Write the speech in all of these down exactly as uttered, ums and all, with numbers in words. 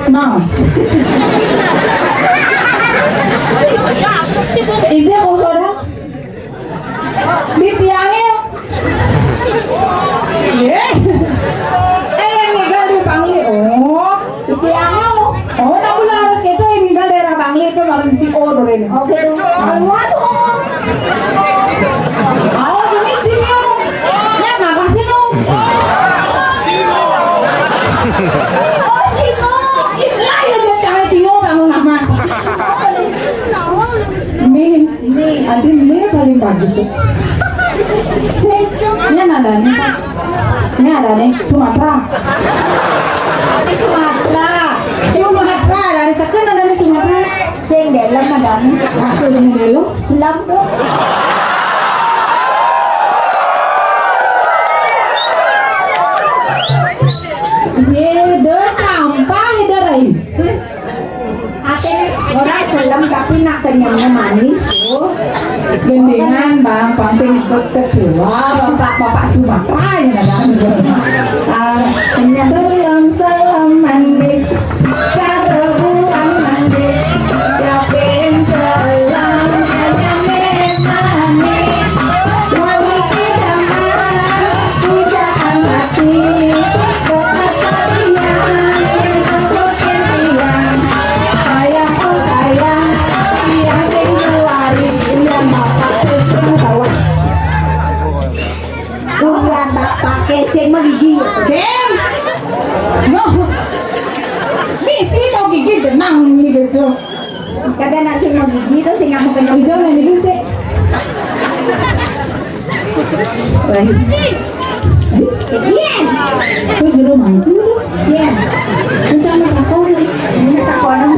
Nah. Ije kok soda? Di tiangnya. Iya. Eh, yang ngigal di Bangli. Oh, di tiangnya. Oh, nah, ulah harus itu yang ngigal daerah Bangli itu, lawan si O, Doren. Oke, dong. Awas, O. Oh, ini sini, O. Ya, makasih, O. Oh, sini. Itulah ya, dia jangan sini, O, bangun nama. Ini, ini, adi ini paling bagus. Sing, ini ada nih, Pak. Ini ada nih, Sumatera. Ini Sumatera. Sumatera, dari sekian ada nih Sumatera. Sing dalam ada nih. Masuk ini dulu. Selam tuh. Iya, dah sampah, dah, Rai. Ate orang selem tapi nak kenyangnya manis tuh. Mendingan Bang Pangsing ikut kedua Bapak-bapak Sumatera yang ada. Ah, selem-selem manis, cara buang manis, siapin selem, hanya manis. Udah tak pakai sing mau gigi. Dem. No. Misi mau gigi jenang ini gitu. Kada nak sing mau gigi tuh sing mau kenyang. Hijau yang dulu sih. Baik. Iya. Itu jero mangku. Iya. Itu anak aku. Ini tak orang.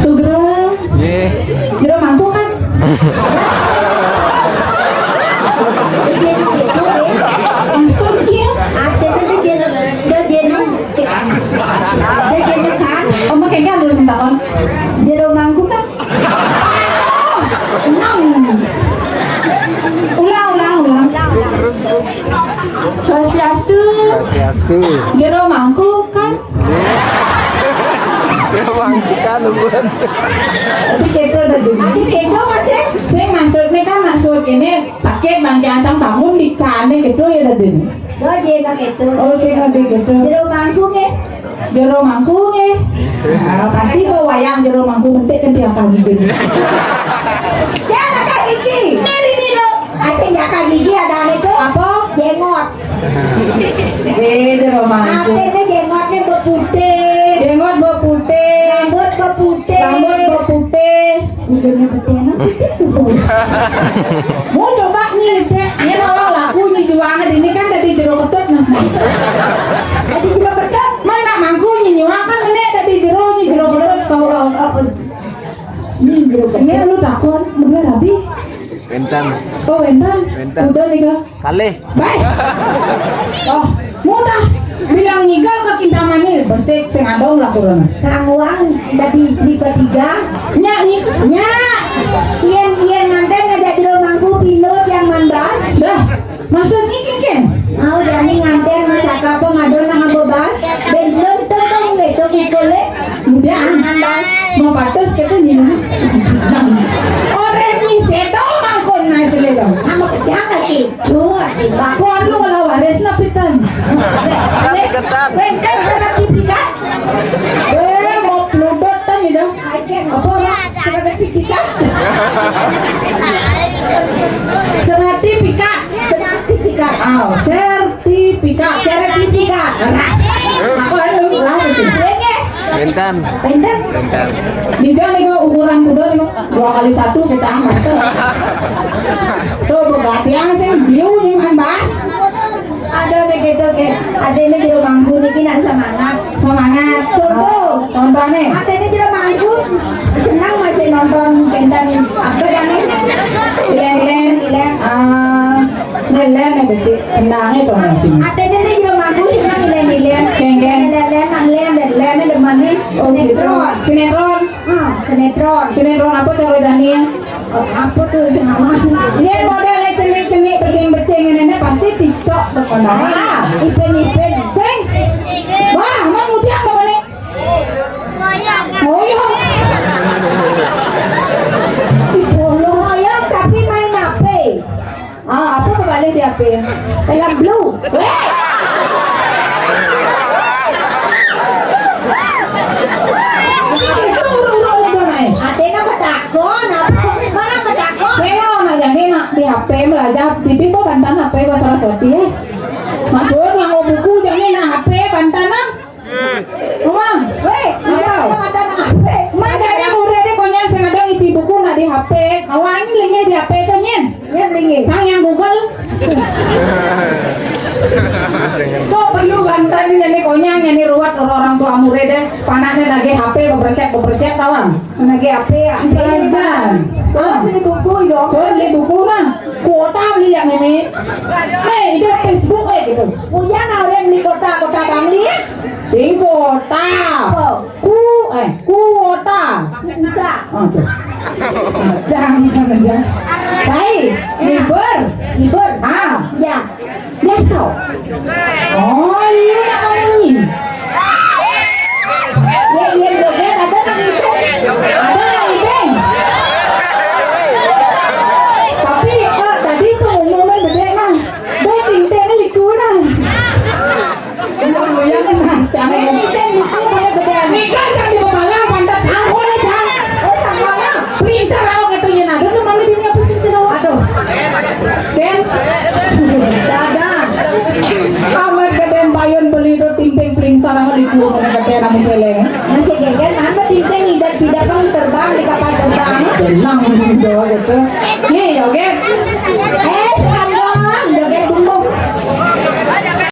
Sugro. Nggih. Jero mangku kan? Langsung iya. Ada tuh jero, jero, jero, jero kan? Oma kayaknya ada minta on. Jero mangku kan? Enam. Ulang, ulang, ulang. Swastiastu. Swastiastu. Jero mangku kan? Jero mangku kan, ampun. Tapi keto dah dulu. Tapi keto masih. Sing maksudnya kan maksud ini sakit bangke ancang bangun di kane gitu ya dah dulu. Oh, dia nak keto. Oh, sing ada gitu. Jero mangku nggih. Jero mangku nggih. Nah, pasti kau wayang jero mangku mentik kan dia akan gitu. Dia nak gigi. Ini, ini, loh. Asing jaga gigi ada ane tuh. Apa? Jengot. Eh, jero mangku. Atene jengotnya beputih. Jengot beputih. Rambut beputih. Rambut beputih. Udah putih enak. Mau coba nih, Cek. Ini orang laku nih juangan ini kan dari jero ketut, Mas. Dari jero ketut. Mana mangku nih nyuakan ini dari jero nih jero ketut kau. Ini jero ketut. Ini lu takon, bener abi? Wénten. Oh, wénten. Wénten. Udah nih, Kak. Kalih. Baik. Oh, mudah. Bilang ngigal ke Kintamani, besik sing adong lah kurang. Kang Wang dadi istri ketiga. Nyak nih. Nyak. Yen, yen nganten ngajak jero mangku pindho yang mandas. Dah. Maksud iki, Ken? Mau jani nganten masaka apa ngadon nang ambo bas. Ben lon tong leto kikole. Udah. Mandas. Mau patus kita nih. Orang ni seto mangkon naik selera. Nama kerja kaki. Tuh, aku anu lah waris lah pitan. Ketat. Wénten sertifikat. Eh, mau peludotan ya dong. Apa lah? Sertifikat. Sertifikat. Sertifikat. Oh, sertifikat. Sertifikat. Aku anu lah sih. Iya, iya. Pinten? Pinten? Pinten? Dijang nih, ukuran kuda nih, dua kali satu kita angkat. Tuh, berarti yang sing biu nih, Mas. Ada nih gitu, kayak ada ini di rumahku nih, kena semangat. Semangat. Contoh. Contoh nih. Ada ini di rumahku, senang masih nonton Pinten apa namanya? Ilen, Ilen. Ilen. Ah, Lelen ya besi. Tenang itu masih. Ada ini di rumahku, senang Ilen, Ilen. Geng, geng. Lelen, Lelen, Lelen, Lelen, demen nih. Oh, gitu. Sinetron. Sinetron. Ah, sinetron. Sinetron apa cara Daniel? Oh, apa tuh sing aman? Ini model cenik-cenik, becing-becing ini pasti TikTok tuh. Ah, ipin-ipin. Sing. Wah, mau mudiang apa nih? Film blue. Weh. Itu urut-urut itu naik. Atena betakon, apa? Mana betakon? Saya nak jadi nak di H P belajar, tapi kok bantan H P bahasa Saraswati, eh? Maksud nganggo buku jadi nak H P bantan, ah? Wah, weh, apa? Ada nak H P. Mana ada murid dia konyang sing ada isi buku nak di H P. Awak ini lagi di H P tu, nyen. Nyen lagi. Sang yang Google. Kok perlu bantan ni, nyen konyang, nyen ruwet orang tua murid deh. Panaknya lagi H P bebercek-bebercek, tawang. Lagi H P ya. Saja. Ah, beli buku dong. So, beli buku nah. Kuota beli yang ini. Hei, itu Facebook, eh, gitu. Punya nah, orang beli kuota, kuota Bangli ya? Sing kuota. Apa? Ku, eh, kuota. Kuota. Oh, tuh. Jangan, jangan, jangan. Baik, libur. Libur. Ah. Ya. Biasa. Oh, iya, nak ngomongin. Ya, iya, joget, ada nang ibeng. Ada nang ibeng. Tapi, eh, tadi pengumuman beda nah. Dek, tinteng liku nah. Iya, iya, nah, sekarang. Dek, tinteng liku, pada beda. Nikah jangan dibawa pantas, aku nih, jangan. Oh, sama lah. Printer aku katanya, nah, dulu mami dia apa sih, Cina? Aduh. Den. Dadah. Amat ke den payun beli tu timpeng pelingsar amat di kubu mana kata nama celeng. Masih geger, mana timpeng idat tidak pun terbang di kapal terbang. Tenang, gitu, gitu. Nih, oke. Eh,